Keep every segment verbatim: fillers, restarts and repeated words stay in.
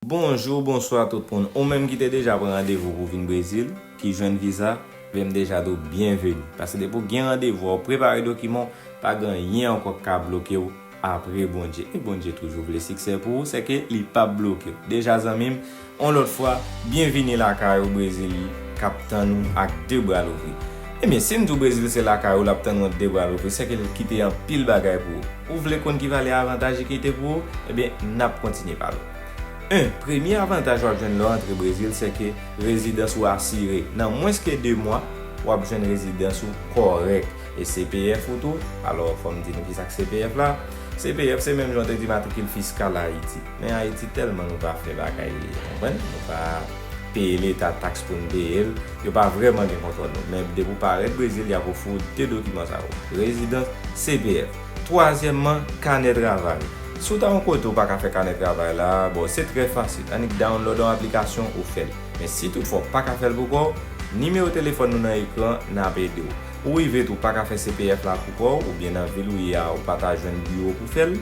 Bonjou, bonswa tout moun. Ou menm ki te deja pran randevou pou vin Brezil, ki jwenn viza, men m deja di w byenveni. Paske depi w gen randevou, w prepare dokiman w, pa gen anyen ankò k ka bloke w apre Bondye. E Bondye toujou vle siksè pou ou, sèke li p ap bloke w. Deja zanmi m, yon lòt fwa, byenvini lakay ou Brezil k ap tann ou ak de bra louvri. Ebyen, si m di w Brezil se lakay ou, l ap tann ou ak de bra louvri, sèke l kite anpil bagay pou ou. Ou vle konn ki valè avantaj li kite pou ou? Ebyen, n ap kontinye pale w. En, premye avantaj w ap jwenn lè w antre Brezil, sèke rezidans ou asire. Nan mwens ke de mwa, w ap jwenn rezidans ou kòrèk. E C P F ou tou, alò, fò m di nou ki sa k C P F la. C P F se menm jan w te di matrikil fiskal Ayiti. Men Ayiti tèlman nou pa fè bagay, ou konprann? Nou pa peye Leta taks pou n peye l. Yo pa vrèman gen kontwòl nou. Men depi w parèt Brezil, y ap ofri w de dokiman sa yo. Rezidans, C P F. Twazyèmman, kanè travay. Si w ta yon kote w pa ka fè kanè travay la, bon, se trè fasil. Annik download yon aplikasyon, ou fè l. Men si toutfwa w pa ka fè l pou kò w, nimewo telefòn nou nan ekran, n ap ede w. Ou rive tou pa ka fè C P F la pou kò w, oubyen nan vil ou ye a, ou pa ta jwenn biwo pou fè l,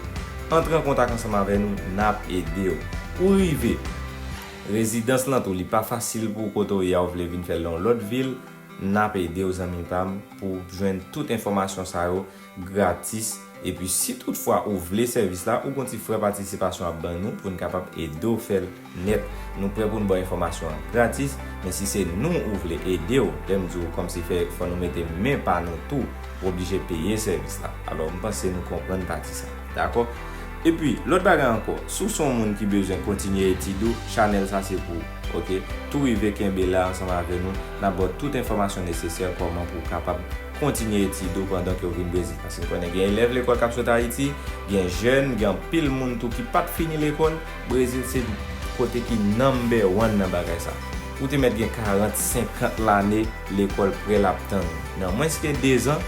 antre an kontak ansanm avè nou, n ap ede w. Ou rive, rezidans lan tou, li pa fasil pou w kote w ye a, ou vle vin fè l nan yon lòt vil, n ap ede w, zanmi pa m, pou w jwenn tout enfòmasyon sa yo gratis. Epi si toutfwa ou vle sèvis la, ou gon ti frè patisipasyon ap ban nou pou n kapab ede w fè l nèt. Nou prè pou n ba w enfòmasyon an gratis, men si se nou ou vle ede w, lè m di w kòmsi fè, fò nou mete men pa nou tou, ou oblije peye sèvis la. Alò, m panse nou konprann pati sa. Dakò? Epi, lòt bagay ankò, si w se yon moun ki bezwen kontinye etid ou, chanèl sa se pou ou, oke? Tou rive kenbe la ansanm avè nou, n ap ba w tout enfòmasyon nesesè kòman pou w kapab kontinye etid ou pandan ke w vin Brezil. Paske n konnen gen elèv lekòl k ap sot Ayiti, gen jèn, gen anpil moun tou ki pa t fini lekòl. Brezil se kote ki number one nan bagay sa. Ou te mèt gen karant, senkant lane, lekòl prè l ap tann ou. Nan mwens ke dezan,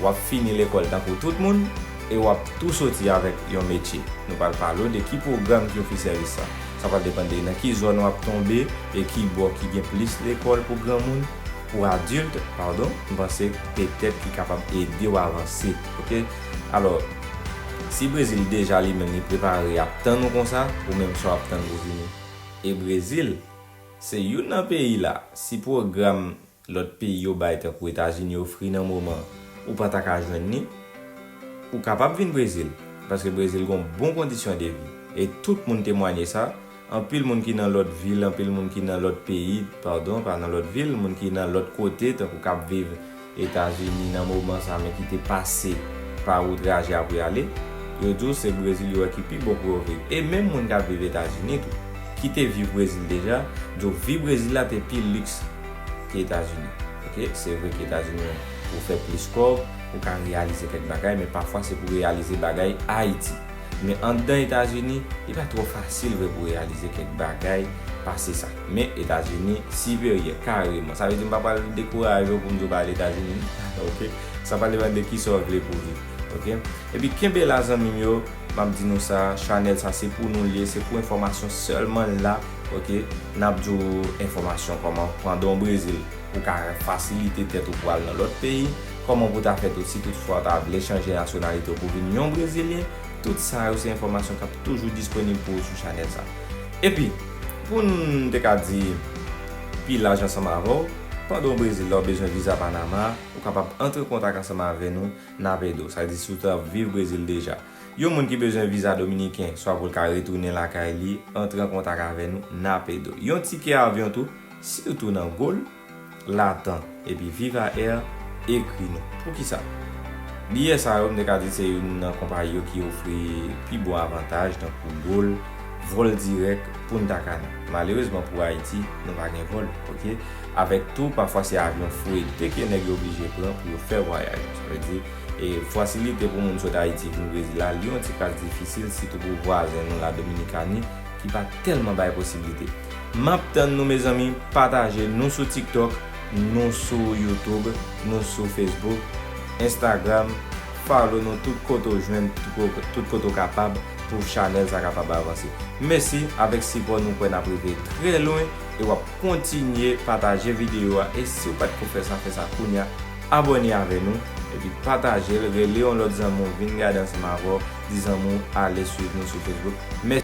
w ap fini lekòl tankou tout moun, e w ap tou soti avèk yon metye. Nou pral pale w de ki pwogram ki ofri sèvis sa. Sa pral depann de nan ki zòn w ap tonbe e ki bò ki gen plis lekòl pou granmoun, pou adilt, padon, m panse petèt ki kapab ede w avanse, oke? Alò, si Brezil deja li menm li prepare ap tann ou konsa, ou menm sa w ap tann pou vini. E Brezil, se youn nan peyi la, si pwogram lòt peyi yo bay tankou Etazini ofri nan moman ou pa ta ka jwenn li, ou kapab vin Brezil, paske Brezil gon bon kondisyon de vi. E tout moun temwanye sa, anpil moun ki nan lòt vil, anpil moun ki nan lòt peyi, padon, pa nan lòt vil, moun ki nan lòt kote, tankou k ap viv Etazini nan moman sa, men ki te pase pa ou traje a pou y ale, yo di w se Brezil yo wè ki pi bon pou yo viv. E menm moun k ap viv Etazini tou, ki te viv Brezil deja, di w vi Brezil la te pi liks ke Etazini. Oke, se vre ke Etazini ou fè plis kòb, ou ka reyalize kèk bagay, men pafwa se pou reyalize bagay Ayiti. Men anndan Etazini, li pa twò fasil vre pou reyalize kèk bagay pase sa. Men Etazini siperyè kareman. Sa vle di m pa pral dekouraje w pou m di w pa al Etazini, non. Oke? Sa pral depann de kisa w vle pou viv. Oke? Epi kenbe la zanmi m yo, m ap di nou sa, chanèl sa se pou nou l ye, se pou enfòmasyon sèlman l la, oke? N ap di w enfòmasyon kòman pandan w Brezil, ou ka fasilite tèt ou pou al nan lòt peyi, kòman pou ta fè tou si toutfwa w ta vle chanje nasyonalite w pou vin yon Brezilyen, tout sa yo se enfòmasyon k ap toujou disponib pou ou sou chanèl sa. Epi, pou n te ka di pi laj ansanm avè w, pandan w Brezil la, w bezwen viza Panama, ou kapab antre kontak ansanm avè nou, n ap ede w. Sa vle di si w t ap viv Brezil deja. Yon moun ki bezwen viza dominiken, swa pou l ka retounen lakay li, antre an kontak avè nou, n ap ede w. Yon tikè avyon tou, sitou nan Gol, Latam, epi Viva Air, ekri nou. Poukisa? Biyè sa yo, m te ka di se youn nan konpayi yo ki ofri pi bon avantaj, tankou Gol, vòl dirèk, Punta Cana. Malerezman pou Ayiti, nou pa gen vòl, oke? Avèk tou, pafwa se avyon frete ke nèg yo oblije pran pou yo fè vwayaj yo. Sa vle di, e fasilite pou moun sot Ayiti vin Brezil la, li yon ti kras difisil, sitou pou vwazen nou la, Dominikani, ki pa tèlman bay posiblite. M ap tann nou, mezanmi, pataje nou sou TikTok, nou sou YouTube, nou sou Facebook, Instagram, follow nou tout kote w jwenn, tout ko-, tout kote w kapab pou chanèl sa kapab avanse. Mèsi, avèk sipò nou kwè n ap rive trè lwen e w ap kontinye pataje videyo a. E si w pa t ko fè sa, fè sa kounye a, abòne avè nou, epi pataje l, rele yon lòt zanmi w, vin gade ansanm avè w, di zanmi w ale swiv nou sou Facebook. Mèsi.